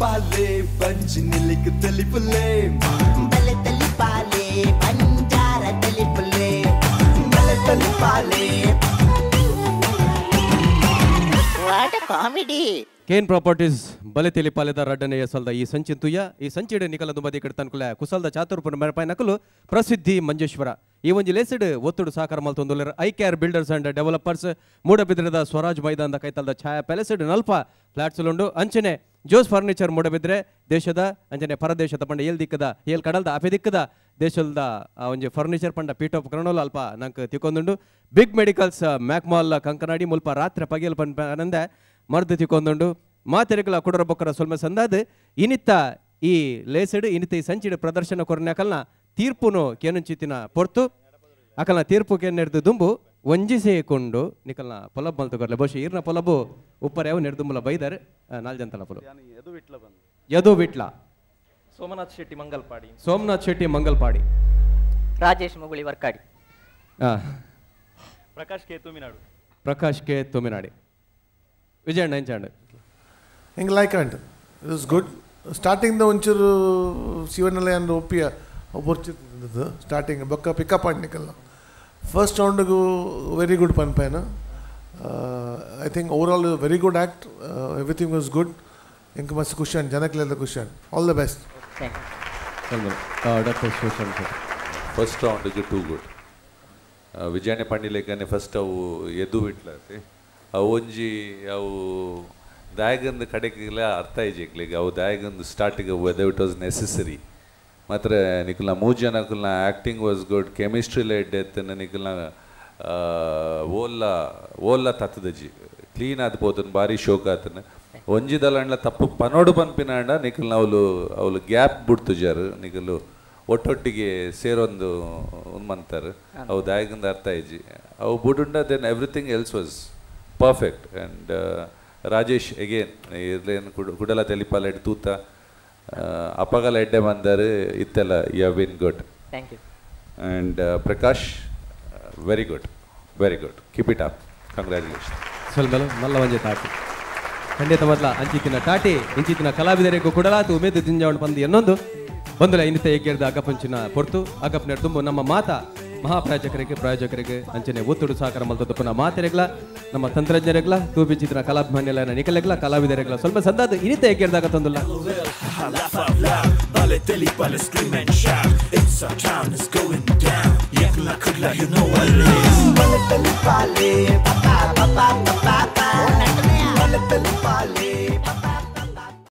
ಬಲೆ ಬಂಜಿ ನಿಲಿಕ್ ತೆಲಿಪುಲೆ ಬಲೆ ತೆಲಿಪಾಲೆ ಬಂಜಾರ ತೆಲಿಪುಲೆ ಬಲೆ ತೆಲಿಪಾಲೆ. What a comedy. Kane properties ಬಲೆ ತೆಲಿಪಾಲೆದ ರಡ್ಡನೆಯ ಸಲ್ದ ಈ ಸಂಚಿನ ತುಯ್ಯ ಈ ಸಂಚಿಡ ನಿಕಲ ದುಂಬದಿ ಕಡ್ತನ್ಕುಲೆ ಕುಸಲ್ದ ಚಾತುರ್ಪುನ ಮೆರಪಾಯಿ ನಕಲು ಪ್ರಸಿದ್ಧಿ ಮಂಜೇಶ್ವರ ಈ ಒಂಜಿ ಲೇಸಿಡ್ ಒತ್ತುಡು ಸಾಕಾರ ಮಲ್ತೊಂದುಲ್ಲೆರ್. I care builders and developers ಮೂಡಬಿದ್ರೆದ Swaraj ಮೈದಾನದ ಕೈತಲ್ದ ಛಾಯಾ ಪ್ಯಾಲೇಸ್ಡ್ ನಲ್ಪ ಫ್ಲಾಟ್ಸ್ ಉಂಡು. ಅಂಚನೆ ಜೋಸ್ ಫರ್ನಿಚರ್ ಮೂಡಬಿದ್ರೆ ದೇಶದ ಅಂಚನೆ ಪರದೇಶದ ಪಂಡ ಏಲ್ ದಿಕ್ಕದ ಏಲ್ ಕಡಲ್ದ ಅಪೆ ದಿಕ್ಕದ ದೇಶದ ಒಂಜಿ ಫರ್ನಿಚರ್ ಪಂಡ ಪೀಠೋಪಕರಣಲು ಅಲ್ಪ ನಂಗೆ ತಿಕ್ಕೊಂದುಂಡು. ಬಿಗ್ ಮೆಡಿಕಲ್ಸ್ ಮ್ಯಾಕ್ಮಾಲ್ ಕಂಕನಾಡಿ ಮುಲ್ಪ ರಾತ್ರಿ ಪಗೆಲ್ ಪಂಡ ಮರ್ದು ತಿಕ್ಕೊಂದುಂಡು. ಮಾತೆರೆಗಳ ಕುಡರ ಬೊಕ್ಕರ ಸೊಲ್ಮೆ ಸಂದಾದ್ ಇನಿತ್ತ ಈ ಲೇಸಡ್ ಇನಿತ ಈ ಸಂಚಿಡ ಪ್ರದರ್ಶನ ಕೊರನ್ಯಾಕಲ್ನ ತೀರ್ಪುನು ಕೇನುಂಚಿತ್ತಿನ ಪೊರ್ತು ಅಕಲ್ನ ತೀರ್ಪು ಕೆನ್ನೆರ್ದು ದುಂಬು ಒಂಜಿಸೆ ಕೊಂಡು ನಿಕಲ್ನ ಪೊಲಬ್ ಮಲ್ತು ಕೊರ್ಲೆ. ಬಹುಶಃ ಈರ್ನ ಪೊಲಬು ಉಪ್ಪರ್ಯಾವು ನೆರ್ದುಂಬುಲ ಬೈದರ್ ನಾಲ್ ಜಂತಲ ಪೊಲಬು ಯದು ವಿಟ್ಲ ಸೋಮನಾಥ್ ಶೆಟ್ಟಿ ಮಂಗಲ್ಪಾಡಿ, ಸೋಮನಾಥ್ ಶೆಟ್ಟಿ ಮಂಗಲ್ಪಾಡಿ, ರಾಜೇಶ್ ಮುಗುಳಿ ವರ್ಕಾಡಿ, ಪ್ರಕಾಶ್ ಕೆ ತುಮಿನಾಡು, ಪ್ರಕಾಶ್ ಕೆ ತುಮಿನಾಡಿ, ವಿಜಯಣ್ಣ ಎಂಚಾಂಡ್ ಹಿಂಗೆ like and it is good. ಸ್ಟಾರ್ಟಿಂಗ್ದ ಒಂಚೂರು ಶಿವನಲ್ಲ ಅಂದ್ರೆ ಒಪ್ಪಿಯ ಒಬ್ಬರ್ಚಿದ್ದು ಸ್ಟಾರ್ಟಿಂಗ್ ಬೊಕ್ಕ ಪಿಕಪ್ ಆಡ್ನಿಕಲ್ಲ ಫಸ್ಟ್ ರೌಂಡ್ಗೂ ವೆರಿ ಗುಡ್ ಪನ್ಪೇನ. I think overall very good act, everything was good. ಇಂಕ್ ಮಸ್ತ್ ಖುಷಿ ಅಂಡ್ ಜನಕ್ಲೆಲ್ಲ ಖುಷಿ and all the best. Doctor Sushant first ರೌಂಡ್ಗೆ too good. Vijayanna ಪಂಡಿಲೇಖನೆ first ಅವು ಎದ್ದು ಬಿಟ್ಲತ್ತೆ ಅವು ಒಂಜಿ ಅವು ದಾಯಗಂದು ಕಡೆಗೆಲ್ಲ ಅರ್ಥ ಇಜ್ಜಿಕ್ಲಿಗೆ ಅವು ದಾಯಗಂದು starting whether it was necessary ಮಾತ್ರ. ನಿಕಲ್ನ ಮೂರು ಜನಕ್ಕಲ್ನ ಆ್ಯಕ್ಟಿಂಗ್ ವಾಸ್ ಗುಡ್, ಕೆಮಿಸ್ಟ್ರಿಲ ಎಡ್ಡೆ ಎತ್ತನ ನಿಕಲ್ನ ಓಲ್ಲ ಓಲ್ಲ ತತ್ತದಜ್ಜಿ ಕ್ಲೀನ್ ಆದ್ ಪೋತನ ಭಾರಿ ಶೋಕ್ ಆತನ. ಒಂಜಿದಲಂಡ್ಲ ತಪ್ಪು ಪನೋಡು ಪನ್ಪಿನಾಂಡ ನಿಕಲ್ನ ಅವಳು ಅವಳು ಗ್ಯಾಪ್ ಬಿಡ್ತುಜಾರು ನಿಕಲು ಒಟ್ಟೊಟ್ಟಿಗೆ ಸೇರೊಂದು ಉನ್ಮಂತಾರೆ ಅವು ದಾಯಗಂದು ಅರ್ಥ ಇಜ್ಜಿ ಅವು ಬುಡುಂಡ then everything else was perfect. And Rajesh again ಇರ್ಲೇನು ಕುಡಲ ತೆಲಿಪಾಲೆಡ್ ತೂತ ಅಪಗಲ ಎಡ್ಡೆ ಬಂದರೆ ಇತ್ತೆಲ್ಲ you have been good. Thank you. And Prakash very good, very good, keep it up, congratulation. ಸ್ವಲ್ಪ ಮಲ್ಲ ಒಂಜಿ ತಾಟಿ ಖಂಡಿತ ಮೊದಲ ಅಂಚಿತ್ತಿನ ಟಾಟಿ ಇಂಚಿತ್ತಿನ ಕಲಾವಿದರಿಗೂ ಕುಡಲಾತು ಉಮೇದು ದಿಂಜಾವಣ ಬಂದು ಎನ್ನೊಂದು ಬಂದುಲ ಇನ್ನಿತ ಏಕೇರ್ದ ಅಗಪಂಚಿನ ಪೊರ್ತು ಅಗಪ್ನ ತುಂಬು ನಮ್ಮ ಮಾತಾ ಮಹಾಪ್ರಾಯೋಜಕರಿಗೆ ಪ್ರಾಯೋಜಕರಿಗೆ ಅಂಚನೆ ಒತ್ತುಡು ಸಹಕಾರ ಮಲ್ತದ್ದು ಪುನಃ ಮಾತೆರೆಗ್ಲ ನಮ್ಮ ತಂತ್ರಜ್ಞರೆಗ್ಲ ತೂಪಿಚಿತ್ತಿನ ಕಲಾಭಿಮಾನಿಗಳ ನಿಕಲೆಗ್ಲ ಕಲಾವಿದರೆಗ್ಲ ಸ್ವಲ್ಪ ಸಂದಾದ ಇನ್ನಿತ ಏಕೇರ್ದಾಗ ತಂದುಲ್ಲ. ಬಲೆ ತೆಲಿಪಾಲೆ ಪಾ ಪಾ ಪಾ ಪಾ ಪಾ ಬಲೆ ತೆಲಿಪಾಲೆ.